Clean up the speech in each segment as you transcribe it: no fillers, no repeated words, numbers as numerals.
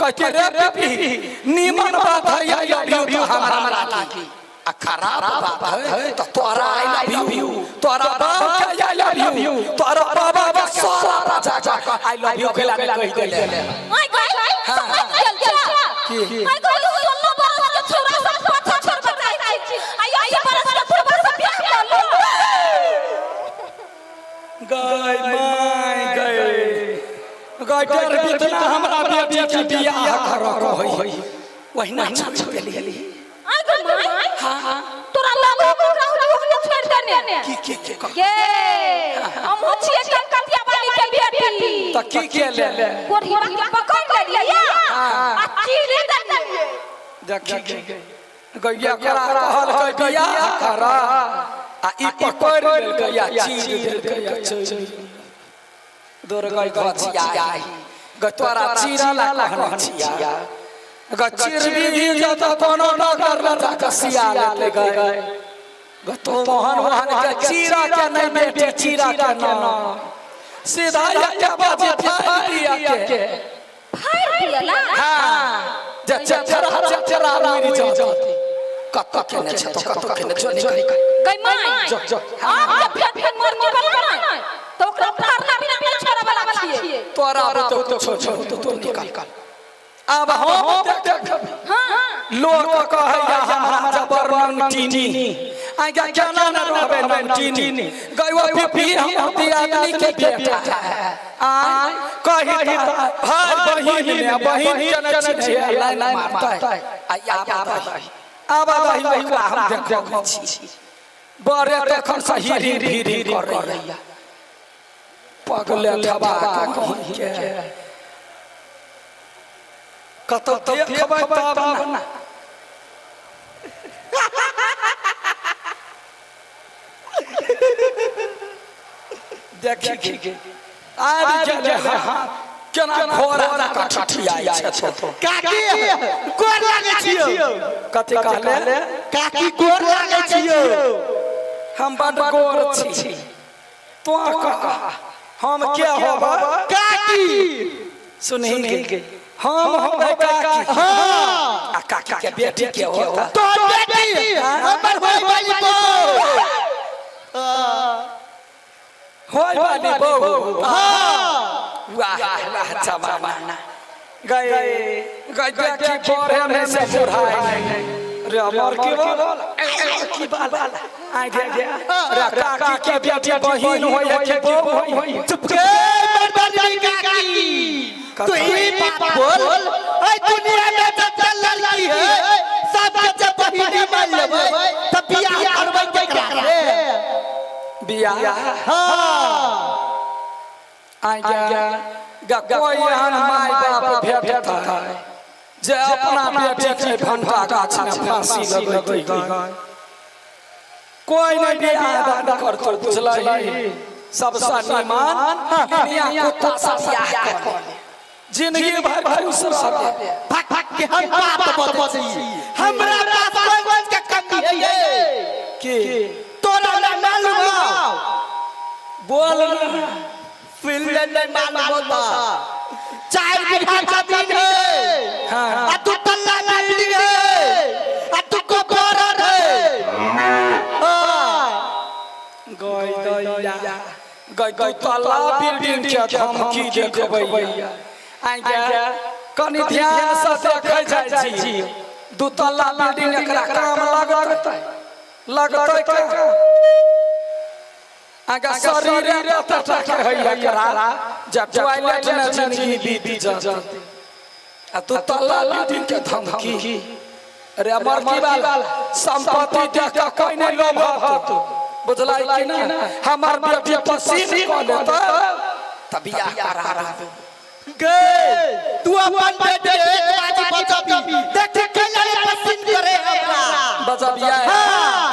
कहते रे पीपी नीमन बात है I love you तो हमरा लागी आ खराब बात है तो तोरा I love you तोरा बाप के I love you तोरा बाबा के सारा राजा जा I love you खेला के कहि देले। आइ गई समझ गेल छा। की? आइ गई 16 बरस के छोरा से पाछा छोड़बा चाहै छी आ 80 बरस के बुढ़बा से बियाह कर लो। गई my गई गई डर बितना हमरा बेटी के बियाह कर होई वहिना छुप गेली। आइ गई माय हां तोरा लागो ओकरा ओकरा छोड़ देने की की की गे हमहु छियै कलकतिया वाली के बेटी। त की के ले कोढ़िया के पकड़ लेलियै या आ चीरे देलियै। देखी गैया करा कहल के बियाह कर आ ई पकड़ लेलकै आ चीर देलकै आ चलि दुर्गा घचिया ग तोरा चीरला कहने छिया ग चिरबी जत कोनो नगर ल जा के सिया लेते गए ग तो मोहन मोहन के चीरा के नहीं बेटी चीरा के ना सीधा एक बाजे फाड़ दिया के फाड़ दियला। हाँ जे चचरा चचरा उड़ि जाती कत केने छै तो कत केने जो निकल गई माय जो जो आब जे फेर फेर मर के बला ना तो ओकरा फाड़ना बिना बिना छोड़े वाला छियै। तोरा तो तो छोड़ छोड़ तो तो निकल अब हम देखब। हां लोक कहैया हमरा जबर नंगटीनी आज्ञा केना न रहबै नंगटीनी गयो पीपी हम दियादनी के बेटा है आय कही त भाई बहिन में बहिन के न चिन्है लाइन मारतै आ आब आब दही ओकरा हम देखै छी बड़े तखन से हिरी हिरी करैया पगले ठबा कहीं के कतौ देखबै तब ना। देखी के आबि गेलै हाथ केना घोड़ा जकाँ ठठियाइ छै तो। काकी गोर लागै छियौ। कथी कहले? काकी गोर लागै छियौ। हम बड गोर छी तो कह हम के होब? काकी सुनही के हम होबै काकी। हाँ आ काकी के बेटी के होता? तोहर बेटी हमर होय वाली बहू। होय वाली बहू। हाँ वाह वाह जमाना गए गए देखी बड़े में से बुढ़ाई रे अमर की बोल की बाल आइ गे रे काकी के बेटी बहिन होय है कि बहू होय? चुप के मर्दानी काकी तू ही बात बोल। ऐ दुनिया में जब लड़की है सब के जब बहिनी मान लेबै तब बियाह करबै केकरा से? बियाह हाँ आइ गे कोई एहन माय बाप भेटत है जे अपना बेटी के भंटा गाछ में फांसी लगैतै? कोई नहीं बियाह दान करतो बुझलही। सबसे निमान दुनिया कुत्ता से बियाह कर ले जिंदगी भर खुश रहबे। भाग भाग के हम बात बतै हमरा पास कोई चीज के कमी है की तोरा ना मालूम हो? बोल ना। फिल्म नहीं मालूम होता। 4 बीघा जमीन है हाँ। आ दू तल्ला बिल्डिंग है आ दू गो बॉर्डर है। हाँ गई दैया गई गई तल्ला बिल्डिंग के धमकी देखबैया। आइ गे कनि ध्यान से देखै जाइ छी दू तल्ला बिल्डिंग एकरा काम लगतै लगतै का? आगा शरीर एते के है एकरा जब टॉयलेट में जिंदगी बीती जाती आ तू तल्ला बिल्डिंग के धमकी। अरे मर्की वाला संपत्ति देख के कोई नहीं लोभ होत बुझलाई कि ना? हमर बेटी पसीन कऽ लेतै त बियाह करा देबै। गे तू अपन बेटे के बाजी बजबी देख के लड़े पसंद करे हमरा बजबिया। हाँ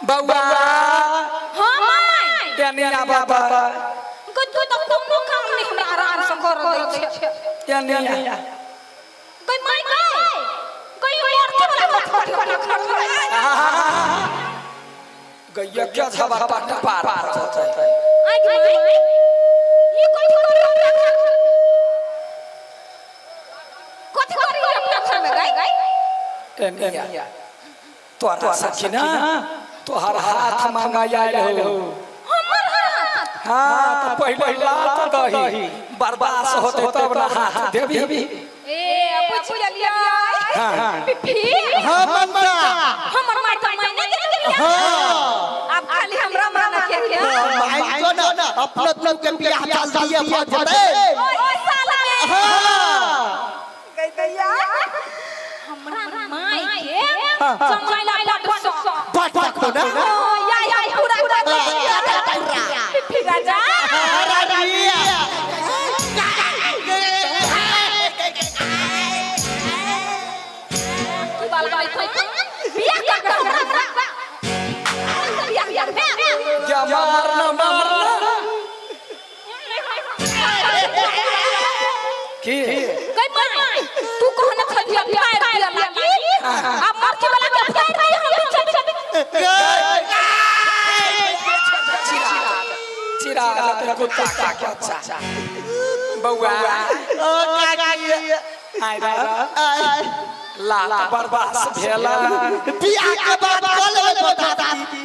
बौआ हां माय एने आ बाबा गई तू तो कोनो काम नहीं हमरा आराम से कर दै छै। एने आ। गई माय गई गई मरके वाला खट खट खट खट। गैया के झबा पट पार जतै। आइ गई माय ई कोई कर कथी करी अपना घर में गई? एनिया तोरा सखी ना तोहर हाथ मांगा आयल हो। हमर हाथ? हाँ, तो पहले लात दही बर्दाश्त होते तब ना हाथ देबी। ए पूछ लिया। हाँ। पिपी। हाँ मनसा। हमर माय तो मायने दे देलिया। हाँ। अब खाली हमरा माना के के माइन को ना अपना तू के बियाह जल्दी भ जते। ओए साल में। हाँ। गई दैया हमरा माय के समैला बड सौ बट बट ना। या या पूरा कर दिया पिपी राजा। रानिया। तू बाल बाल बियाह कर हमरा बियाह कर। या मारना मारना की गई माय तू कहना छलिया फायर दिया लागी अब मरके वाला के फायर दिया हम पीछे पीछे। चिरा चिरा कुत्ता के बच्चा बउआ ओ काकी आइ लात बर्दाश्त भेला। बियाह के बाद कल बता दी।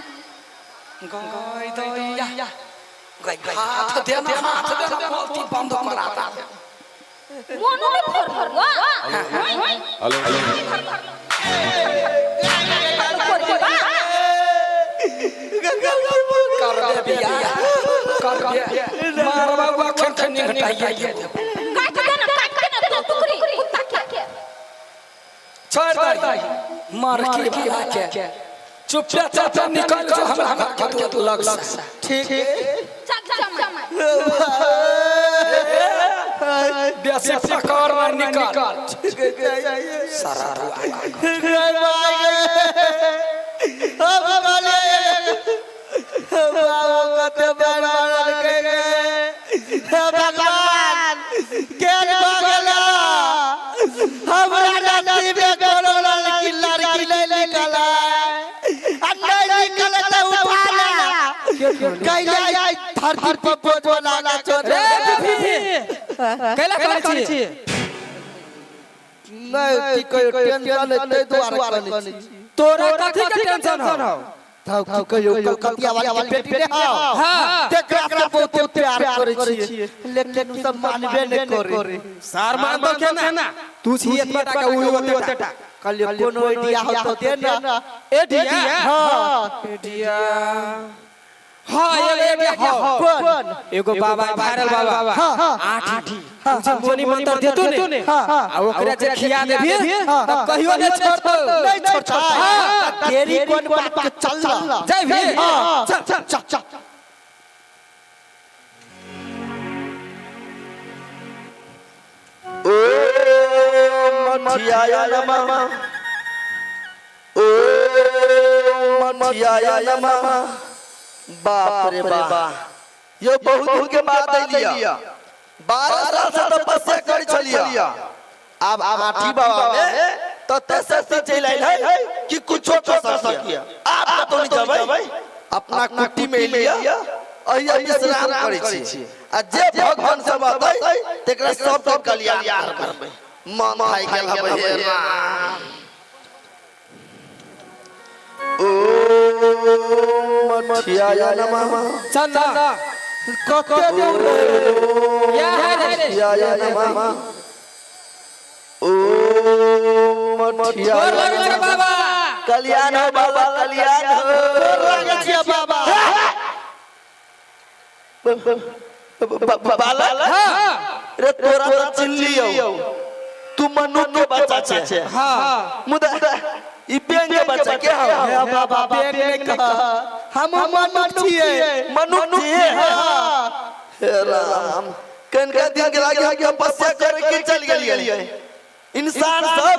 गई दैया गई हाथ देना हाथ देना बोलती बंद कराता। मोनो में फर फर वा। हेलो हेलो कर दे बियाह कर दे मार बउआ खन निघटाइए। काट देना काट देना तू टुकड़ी कुत्ता के। छोड़ दे मार के बियाह के चुपचाप निकल जो हमरा घर के लग से। ठीक चल चल माय बेसी पकड़ में निकल सारा भगवान केन भगला हमरा नसीब में कोनो लड़की लड़की नहीं निकला आ नहीं निकले तो उठा ला कैला धरती पर बोझ बना के छोड़। रे फिफी कैला कहै छी? नहीं की कहियो टेंशन है तै दुआरे कहने छी। तोरा कथी के टेंशन हौ? थाउ की कहियो कलकतिया वाली के बेटी रे हौ। हाँ। तेकरा से बहुत प्यार करै छी लेकिन उ सब मानबे नहीं करे। सार मान दो के ना तू छी एतबा टाका उ ओते टा। कहलियो कोनो आइडिया हो तो दे ना। एडिया? हाँ। एडिया हाँ एगो एडिया हौ। कौन? एगो बाबा वायरल बाबा। हाँ। आठी मोनी मंत्र देतू ने हाँ। आ ओकरा जे खिया देबी त कहियो ने छोड़तौ। नहीं छोड़ता। तेरी कौन बात के चल ना। जाइबी? हाँ। चल चल चल चल। ओम मठियाय नमः ओम मठियाय नमः। बाप रे बाप यो बहुत दिन के बाद अइलिया। 12 साल से तपस्या करी छलिया। आब आठी बाबा में तते शक्ति चलि आयल है कि कुछो कर सकिया। आब कतौ नहीं जबै, अपना कुटी में लिया अहिया विश्राम करै छी आ जे भगवान सब अतै तेकरा सब सब कल्याण करबै। मन थाकि गेल हबै हे राम। ओम मठियाय नमः। चल ना कते दूर या है रे। मठियाय नमः। ओम मठियाय गोर लागै छै बाबा। कल्याण हो बाबा कल्याण हो। गोर लागै छियै बाबा। बालक हाँ। रे तोरा तो चिल्लियो तू मनु के बच्चा छे। हाँ। मुदा ई बेंग के बच्चा के हौ? हे बाबा बेंग नहीं कह हम मनुष्य छियै। मनुष्य छियै? हे राम कनका दिन के लागे हम तपस्या करे के चल गेलियै। इंसान सब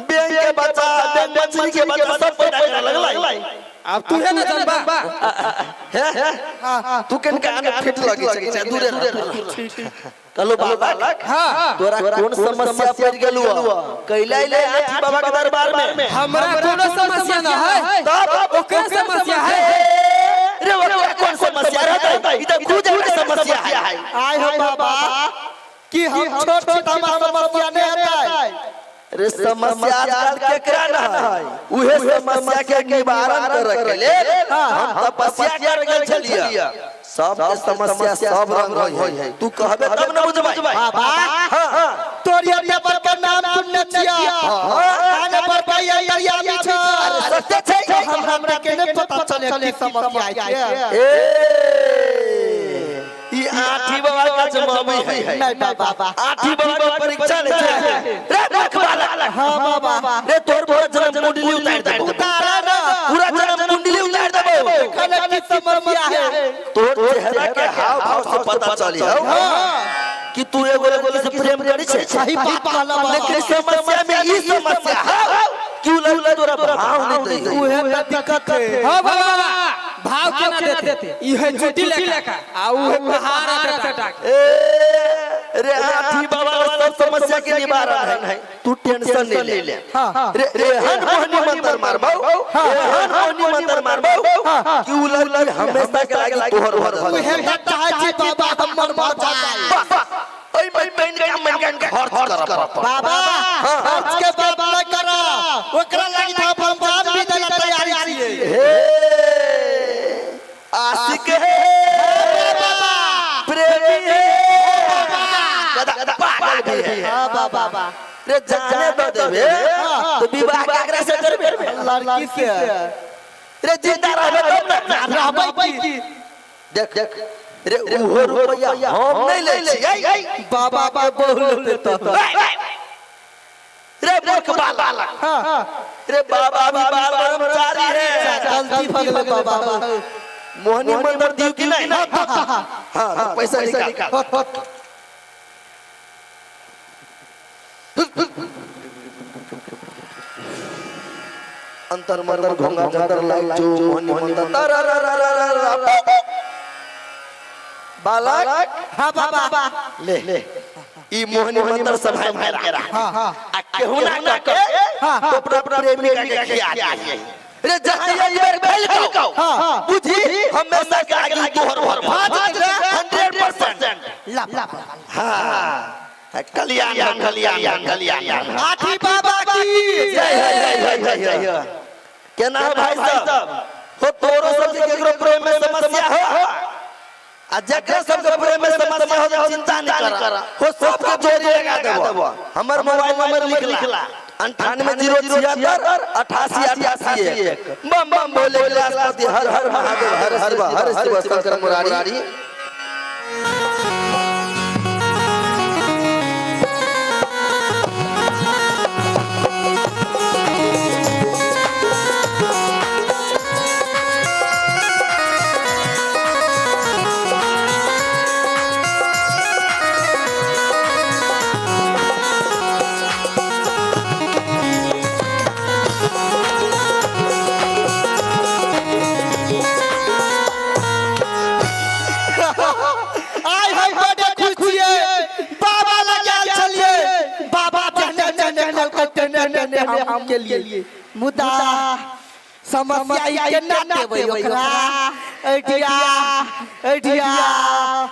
बेंग के बच्चा बेंग मछली के बच्चा सब पैदा करे लगलै। अब तू है ना जानबा। हे तू कनका आने फिट लगे छै दूरे रह। कहलो बालक हाँ। तोरा कौन समस्या पड़ गेलु कैला ले आठी बाबा के दरबार में? हमरा कोनो समस्या ना है। तब ओकरे समस्या है। रे ओकरा कौन समस्या रहतै? ई त गुजर के समस्या है। आय हो बाबा कि हम छोट छोट हमार समस्या नहीं आता। रे समस्या आजकल केकरा न है, उहे समस्या के निवारण करे के लेल हम तपस्या कर गेल छलियै। सब के समस्या सब रंग होय है, तू कहबे तब न बुझबै। बाबा हां तोरी अबर के नाम सुनने छिया, आने पर भाई अंतर्यामी छ। अरे सत्य छै, हम हमरा के नहीं पता चले की समस्या छै। ए ई आठी बाबा का जमाबी है। नहीं बाबा, आठी बाबा के परीक्षा ले छै रे मूर्ख बालक। हां बाबा, रे तोर पूरा जन्म कुंडली उतार देबो, उतारा ना पूरा जन्म कुंडली उतार देबो। कल की समस्या है, तोर चेहरा के हाव भाव से पता चली हो कि तू एगो लड़की से प्रेम करी छै। सही बात कहला बाबा, लेकिन समस्या में ई समस्या है कि उ लड़की तोरा भाव नहीं दे। उहे त दिक्कत है। हां बाबा, भाव केना देते? इहे चुटी लेखा आ उहे पहाड़ टटा। ए रे आठी बाबा सब समस्या के निवारण है, तू टेंशन नहीं ले। रे एहन मोहनी मंत्र मारबौ, एहन मोहनी मंत्र मारबौ कि उ लड़की हमेशा के लागी तोहर भर। उहे त चाहै छी बाबा, हमर मर जाय। बस ओइ में मन के खर्च कर बाबा, खर्च के बात न करा, ओकरा लागी त हम जान भी देला तैयारी छियै। हे आशिक है बाबा, प्रेमी है बाबा, पागल भी है। हां बाबा, रे जाने तो देबे तो विवाह केकरा से करबे? लड़की से। रे जिंदा रहबे तब ना रहबै की? देख देख रे उहो रुपया हम नहीं ले छियै, बाबा के बहु लेता। रे मूर्ख बालक, हां रे बाबा भी बाल ब्रह्मचारी है। गलती भ गेलै बाबा। मोहनी मंत्र दियो कि नहीं? हां तो पैसा निकाल। अंतर मंतर घोंगा जंतर लाइक जो मोहनी मंत्र बालक। हां बाबा, ले ई मोहनी मंत्र संभाल के रख। हां हां, आ केहू ना के तो अपना प्रेमिका के खिया दिए। रे जतिया एक बेर भेल कौ बुझी हमेशा के आगे तोहर भर 100%। ला ला। हां कल्याण कल्याण कल्याण। आठी बाबा की जय जय जय जय जय। केना भाई साहब हो तोरो सब के केकरो प्रेम में समस्या हो आ जकरा सब के प्रेम में समस्या हो चिंता नहीं कर, हो सबके जोड़ी लगा देबो। हमर मोबाइल नंबर लिखला 98 076 88 88 1। बम बम भोले कैलाशपति हर हर महादेव हर हर हर शिव शंकर मुरारी। आय हम बड़े खुश छियै, बाबा लग गेल छलियै, बाबा टहने टहने खलकै टहने टहने हम के लिए। मुदा समस्या ई केना देबै ओकरा? आइडिया आइडिया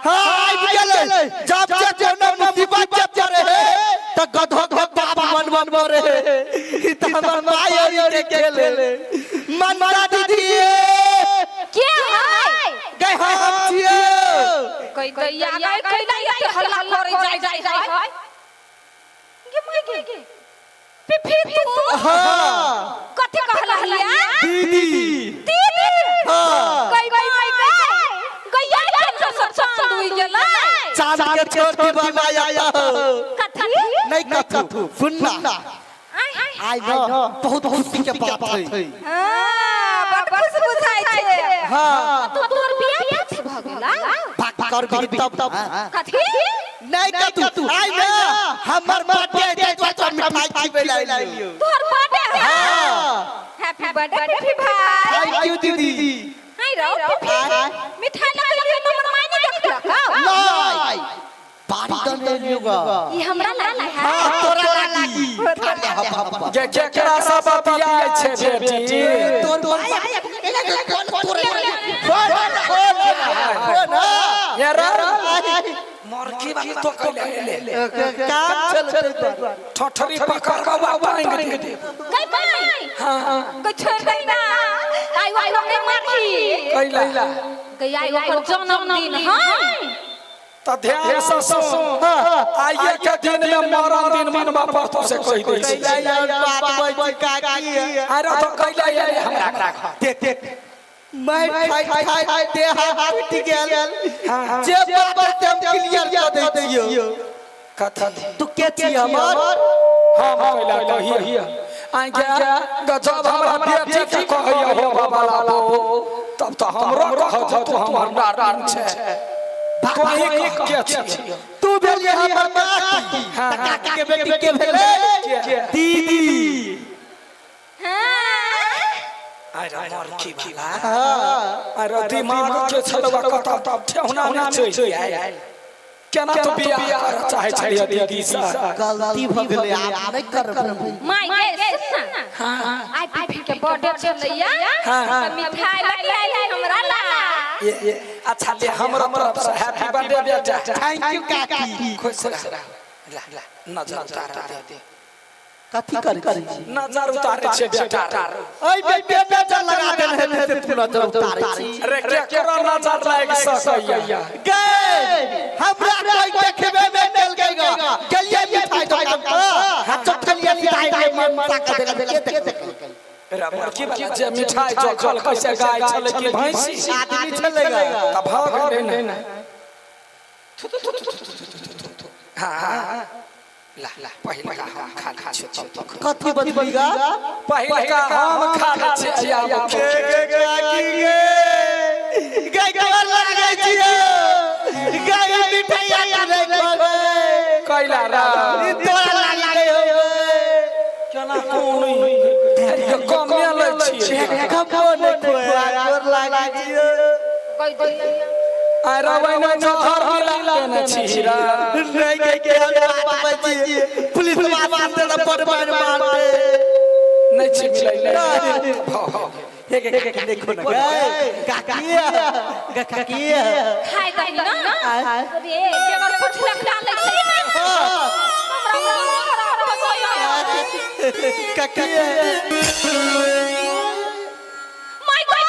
हां आबि गेलै। जब जे कोनो मुसीबत जब पड़े है त गधो गधो बाबा मन मन मरे है। ई त हमर माय और के गेलै। मनसा दीदी के है? गए हम छियै। कई दैया गई कैला एते हल्ला करे जाय जाय है गे my गे पिफी तू। हां कथि कहलहिया दीदी दीदी? हां कई गई my गई गैया के सब चांद उइ गेलै। चांद के छोड़ के बाबा आया हो। कथि नहीं कथु सुनना आय I know बहुत खुशी के बात है। हां बड़ खुश बुझाइ छै। हां तो तोर बियाह ठीक भ गेला? भाग कर भी तब तब कथि नहीं कथु आई ना हमर बर्थडे दे तो मिठाई खिबै लाइलियो। तोहर बर्थडे है? हां हैप्पी बर्थडे पिफी भाई। Thank you दीदी। हाय रौ पिफी, मिठाई लगे हमर माय नहीं देखलक? नहीं बारी दने लियोगा ई हमरा लागी है। हां तोरा लागी। जे केकरा सब बतियाय छै बेटी? तोर तोर फोन फोन फोन ये रे मरकी बात तो कइले। काम छल ते। ठठरी पकड़ के बाबा टांग दे। गई माई। हां। गई छोड़ दे ना, आई ओकरा नहीं मारही। कैला? गई आई ओकर जन्मदिन है। त ध्यान से सुन, आइए के दिन में मरण दिन मनवा पर तो से कहि दै छी। कैला यार बात बज काकी। अरे तो कैला ये हमरा घर दे दे मैं खाई खाई खाई दे हाथ टूट गेल। जे बात हम क्लियर कर दे दियो। कथी? तू के छी हमर? हम कैला कहिया आई गया गजब हमरा बेटी के कहैया हो बाबा लाबो, तब तो हमरो कह तू हमर डार्लिंग छै। कहीं के छी तू भेलिए हमर काकी, त काकी के बेटी के भेलै दीदी। अरे मरखी वाला, अरे दिमाग के छलवा कत तब ठेहुना नहि चलि आयल। केना तो बियाह करऽ चाहै छलियै दीदी से? गलती भ गेलै, आब नहि करबै। माई गे सुन ना, आई पीपी के बर्थडे छलैया, त मिठाई लगे आई हमरा ला। ये अच्छा ले, हमरो तरफ से हैप्पी बर्थडे बेटा। Thank you काकी। खुश रह। ला ला नजर उतार दे। कथी करै छी? नजर उतारे छै बेटा। ओइ बेटे नजर लगा देने हेतै से तू नजर उतारै छी। अरे केकरो नजर लागि सकैया? गे हमरा कोई देखबे नै केलकै गा। गेलियै मिठाई दोकान पर आ चटकलियै मिठाई के मनसा के देलकै, के देखलकै? रे मुर्गी वाला जे मिठाई चखल कैसे गाय छलै कि भैंसी? आदमी छलै गा। त भऽ गेलै ने। हां ला ला पहिलका हम खा लै छियै तब। कथी बतबी गा? पहिलका हम खा लै छियै आब। गे गे काकी गे गे गोर लागै छियै गे, मिठाई नै खोबै। कैला रा? ई तोरा लागै होबै। केना कोन कमे लै छियै? कबो नै खोआ, गोर लागै छियै। गई दैया। अरे वैना जहर मिला देने छी रा। नहीं के के हम बात बजिए, पुलिस वाला से बड़ मार मारते। नहीं छी मिलैले। एक एक एक देखो ना काकी, काकी खाइ दही ना। अरे केकर कुछ लगा लै छै, हमरा मन खराब हो गया। काकी। माई गई।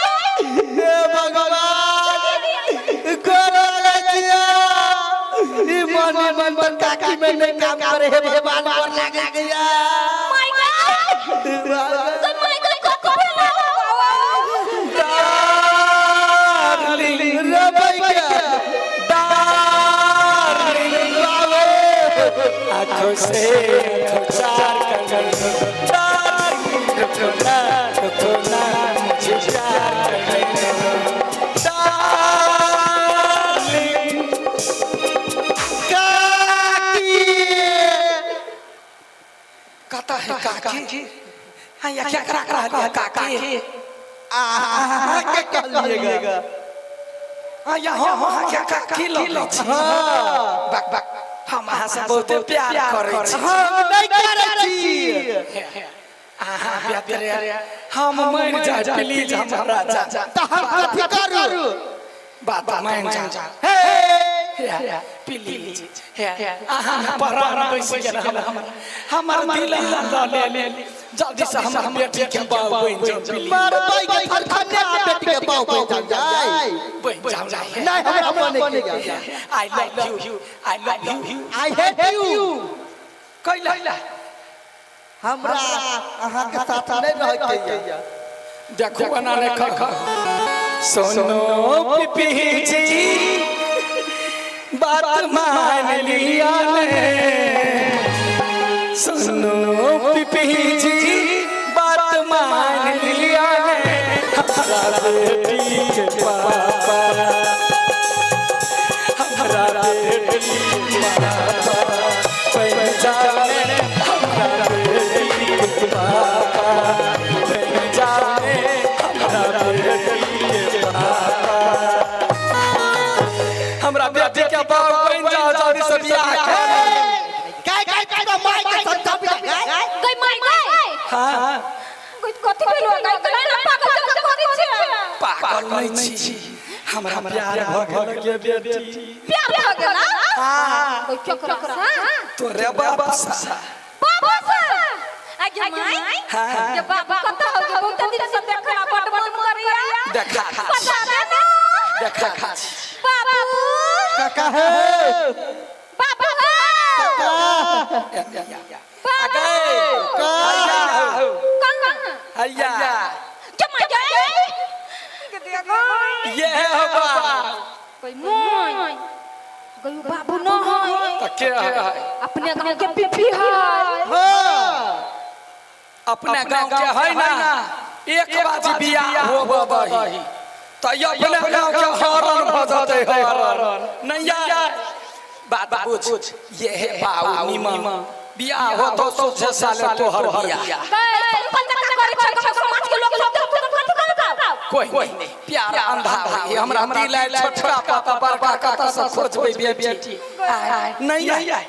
हे भगवान, गोर लागै छियै। ई मन मन मन काकी में नहीं काम करे, हे भगवान गोर लागै छियै। माई गई, गई माई गई, कथी भेलै? डार्लिंग रे भैया डार्लिंग बाबे। आँखों से आँखों चार कर लो, डार्लिंग रुको ना रुको ना मुझे प्यार कर लो, डार्लिंग। काकी कहता है काकी। हाँ या क्या करा करा काकी? आ के कहलिएगा? हाँ या हाँ हाँ क्या काकी लो छी? हां। बक बक हम अहाँ से बहुते प्यार करै छी। हम नहीं करै छी। अहाँ बेतरे हम मरि जाय, प्लीज हमरा जा। त हम कथी करू? बात मान जा। हे प्लीज अहाँ परान बैसि गेल हमरा, हमर दिल अहाँ लऽ ले, जल्दी से हमर बेटी के बाउ बनि जाउ प्लीज। मार भाई के थरथरने बेटी के बाउ बन जाय। बनि जाउ। नहीं हमरा बने के। I love you, I love you. I hate you. कैला? हमरा अहाँ के साथ नहीं रहके या। देखो बना ने खा सोनो पिपी जी बात मान लिया ने, सुनो पिपी जी बात मान लिया ने, हमरा बेटी के पापा, हमरा बेटी के पापा बन जाने, हमरा बेटी के पापा बन जाने, हमरा बेटी के पापा, हमरा बेटी के बाप बन जाओ जल्दी से बियाह कर। काय काय काय तो माई के संता भी गए। गई माई गई। हां। गई कथी भेलो? गई गई ना पागल जकाँ करै छै। पागल नहीं छी, हमरा प्यार भ गेल के बेटी। प्यार भ गेल? हां। गई केकरा से? तोरे बाप सा बाबू सा आगे माई हाँ। के बाबू कत हो गे बहुत दिन से देखला बड बड करिया देखा खा बता दे ना देखा खा बाबू काका है बाबू अगे कहाँ हैया के माई गए के दिया गई ये है बाप कोई मोई गई बाबू न है त के है अपने गांव के पीपी है अपने गांव के है ना एक बाजी बियाह हो बही त ये अपने गांव के हरन भ जतै हरन नहीं आय बात बुझ ये है बाऊ नीमा बियाह हो तो सोचे साले तोहर बियाह गए तुम कल तक करे छै समाज के लोग सब तुम कथि कहलका कोई नहीं प्यार अंधा होई हमरा दिल आयल छोटका पापा बड़का काका सब खोजबै बेटी नहीं आय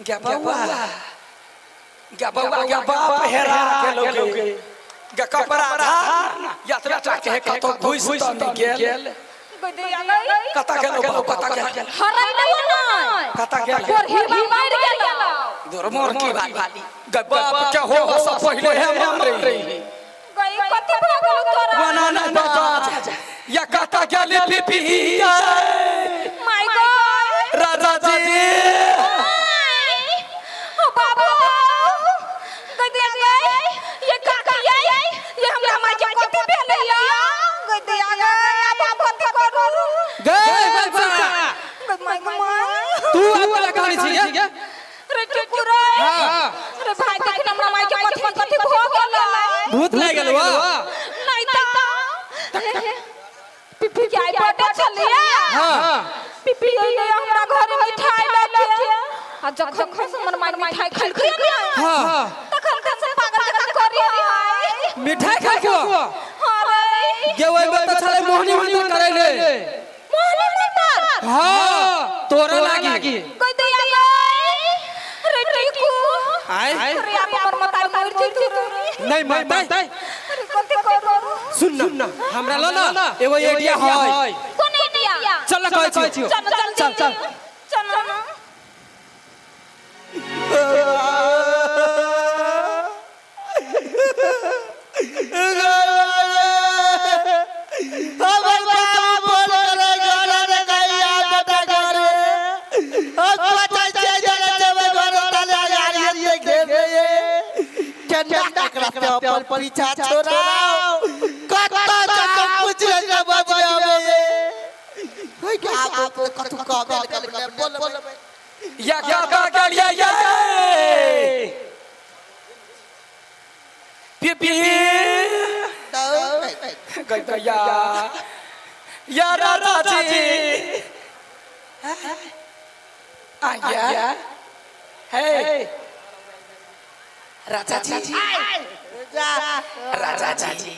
गे बउआ गे बउआ गे बाप हेरा गेलो गे गे कपड़ा धार यात्रा के कतौ घुस त नहीं गेल गई दिया गई कता गेलो बाबू कता गेल हराई नहीं नहीं कता गेल गोरही मर गेल दुर्मोर की वाली गे बाप के हो सब पहिले हम रही गई कथि भ गेल तोरा बनाना बता या कता गेली पीपी my God राजा जी ओ बाबू गई दिया गई ये काका ये ये हमरा माई के कथि भेलै या गई दिया गई अब हम कथि करू गए बच्चा गई माई गई माई तू अपना कहानी छी गे रे टुकुरे रे भाई देख हमरा माई के कथि कथि भ गेलै भूत लागि गेल वा नहीं त पिपी के आई बड़े छलिए हां पिपी अइले हमरा घर मिठाई लके आ जखन खस हमर माई मिठाई खलखिए ने हां तखन खस पागल जकाँ करी है मिठाई खा के हाँ रे गे ओइ में त छले मोहनी मंत्र करै ले मोहनी मंत्र हां तोरा लागी कोई दया गई रे टिकू आय रे आप हमर मतार मर जइतु रे नहीं मरतै अरे कथि करू सुन ना हमरा ल ना एगो आइडिया है कोन आइडिया चल ना कहै छियौ चल चल चल चल चल ना हमर बाबू बोल करे घर रे गैया बेटा घर हम पता छै जरे जब घर तले यार ये घेरे केना ककरा से अपन पीछा छोड़ाओ कत जब कुछ न बजावे होय के आप कथु कहबे करबे बोलबे या कता गेलियै ये पीपी गई या या राजा जी आया हे राजा जी राजा जी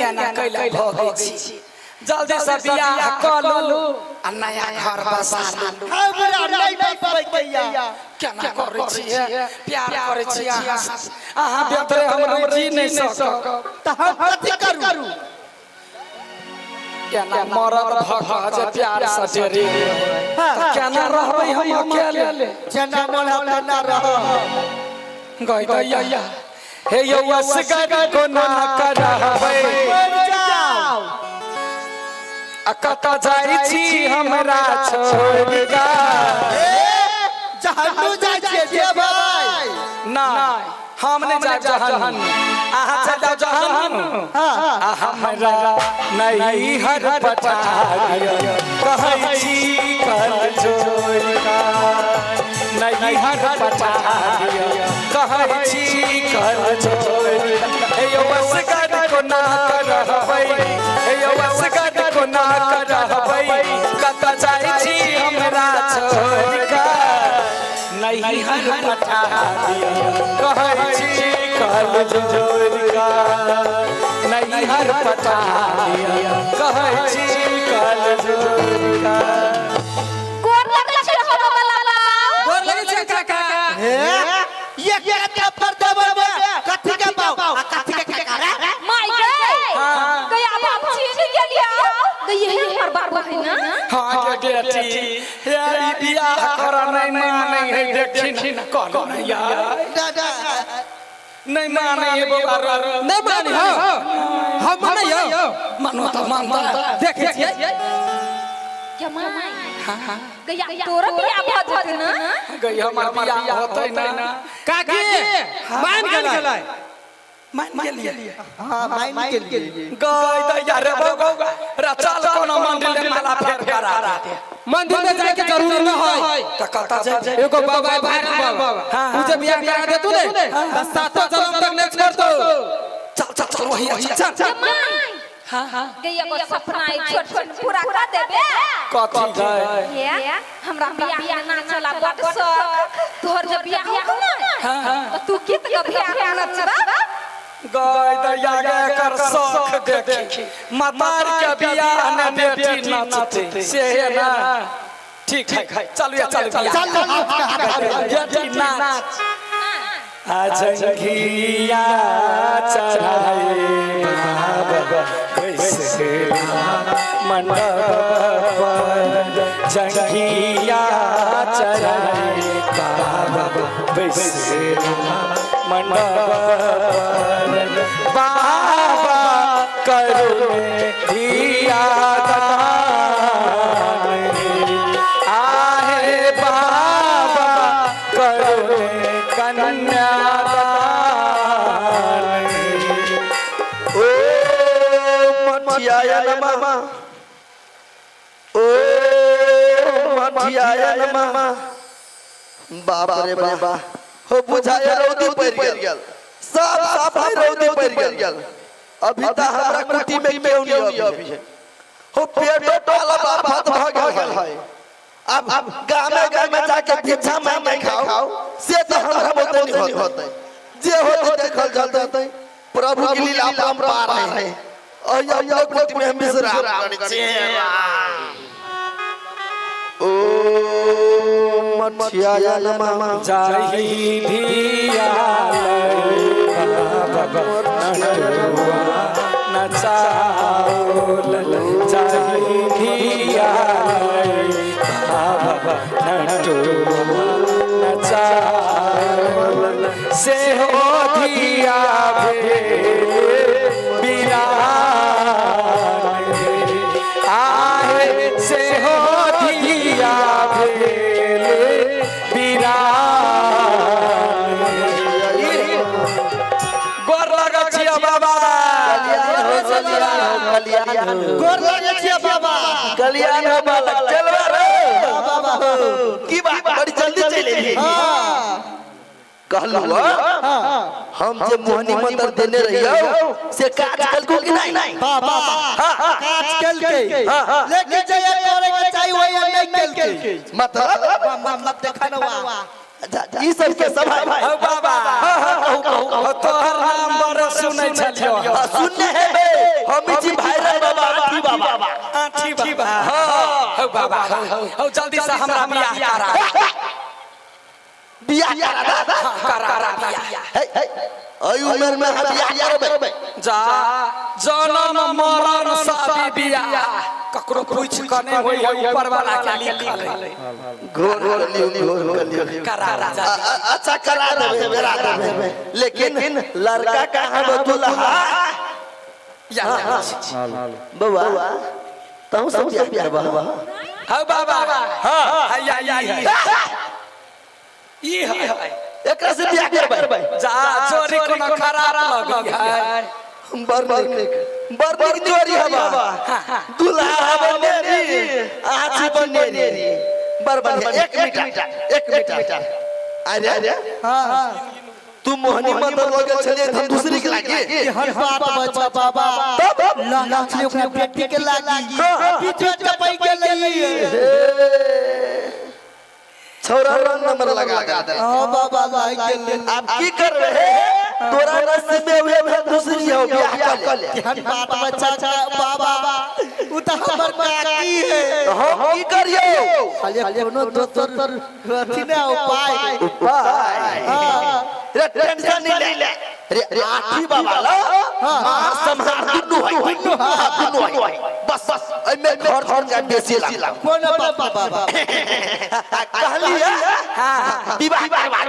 एना कैला भगै छी जल्दी से बियाह कऽ लू आ नया घर बसा लू हमरा नहीं बसबै गैया केना करै छियै प्यार करै छियै अहाँ अहाँ बेतरे हम जी नहीं सकब त हम कथि करू केना मरद भऽ कऽ जे प्यार से डेरे तऽ केना रहबै हम अकेले जेना मन हम तेना रह गई दैया हे यौ असगर कोना करबै मर जाओ आ कतऽ जाइ छी हमरा छोड़ि गा जहन्नू जाइ छियै जे भाई नहि हम नहि जायब जहन अहाँ चलि जाउ जहन आ हमरा नैहर पठा दिअ कहै छी कर जोड़ि गा नैहर पठा दिअ कहै छी कर जोड़ि हे यौ असगर कोना रहबै हे यौ असगर कोना रहबै कतऽ जाइ छी हमरा छोड़ि कऽ नैहर पठा दिअ कहै छी कर जोड़ि कऽ नैहर पठा दिअ कहै छी कर जोड़ि कऽ गोर लगै छै हमरा वाला बाप गोर लगै छै काका हे ये कते पर देबै कथि के पाव आ कथि के काका रे माय गए गया अब हम चीन गेलिया गई यही हमर बाबू है ना हाँ बेटी हे ई बियाह कर नहीं मानै है देखी न कहलो नहीं यार नहीं मानै है बौआ रो नहीं मानी हो हम मानै हो मानो तो मानता देखे छियै जमाई गैया तोरा बियाह भ जेतै ना गई हमर बियाह होतै ना काकी मान गेलै मान गेलियै हाँ मान के लिए गई दैया रे बौआ रे चल कोनो मंदिर में माला फेर करा दे मंदिर में जाए के जरूरी न है त कत जाय एगो बाबा भाई बाबा उ जे बियाह करा दे तू ने त सातो जन्म तक नहीं छोड़ दो चल चल चल वही चल चल चल जमाई हां हां गैया को सपना आई छोट छोट पूरा कर देबे कथी गई ये हमरा बियाह ना चला बड शौक तोहर जब बियाह होतो ना हां हां तो तू गीत गभिया नचबा गई दैया गे कर शौख देखी मतार के बियाह ने बेटी नचते से है ना ठीक है चल या चल चल बेटी नाच अजंघिया चढ़ाए बाबा कैसे मंडप पर जंघिया चढ़ाए बाबा कैसे मंडप पर बाबा करुणे धिया दान आहे बाबा करुणे कन्यादान ओ मठियाय नमः ओ मठियाय नमः बाप रे बाबा हो बुझाय रौदी पड़ गेल सब साफ है रौदी पड़ गेल अभी त हमरा कुटी में केउ नहीं अभी है हो पेटो टाला बाप भात भ गेल है अब गामे गामे जाके भिक्षा मांगे खाओ से तो हमरा बोलते नहीं होते जे होते देखल जलते प्रभु की लीला परंपार है और ये अपने कुटी में हम विश्राम करै छियै। ओ मठिया नमः जाहि धिया बाबा नटुआ नचाओल जाहि धिया बाबा नटुआ नचाओल से हो धिया भेल बिरान आहे से हो धिया भेल बिरान गोर लगै छियै बाबा कल्याण हो गोर लगे छियै बाबा कल्याण हो बालक चलवा रे बाबा हो की बात बड़ी जल्दी चले एली हाँ कहलू हम जे मोहनी मंत्र देने रहियो से काज कलकू कि नहीं बाबा काज केलकै लेकिन जे ये करे के चाही वही नहीं केलकै मतलब मतलब देखा ना वा ई सब के सब है हौ बाबा हौ तोहर नाम बड़ सुनै छलियो हाँ, सुनने है बे हम ही छी भाईरल बाबा आठी बाबा आठी बाबा हौ बाबा हौ हौ जल्दी से हमरा बियाह करा बियाह करा दा करा बियाह हे हे अई उम्र में हम बियाह करबे जा जनम मरण सब बियाह ककरो पूछ क नहीं होई है ऊपर वाला के लिखल है घोर कर लियो घोर कर लियो करा जा अच्छा करा देबे करा देबे लेकिन लड़का कहाँ बा दुल्हा या बउआ तहु सब बियाह करबा हौ बाबा हां या या ई है एकरा से बियाह करबै जा चोरी कोनो खराब लगी है बड़ नीक बड़ नीक जोड़ी हवा दुल्हा हवा नेरी आछी बनेरी बड़ बढ़िया एक मिनट एक मिनट अरे अरे हाँ तू मोहनी मंत्र लगल छलियै त हम दूसरी के लागी हर बात बचा बाबा तब लक्ष्मी ओकरा बेटी के लागी बीच में चपई के लई छौरा रंग नंबर लगा दे हां बाबा लाई के अब की कर रहे तोरा नसीब में हुए हुए दूसरी हो बियाह कर ले हर बात बचा बाबा उ त हमर काकी है हम की करियो खाली कोनो दोसर अथी ना उपाय उपाय हाँ रे टेंशन नहीं ले रे आठी बाबा ला मार सम्हार दुनू है, हाँ, दुनू है। बस बस एमे घर घर जा बेसी लाग। कोनो बात बाबा। कहली है विवाह करवा।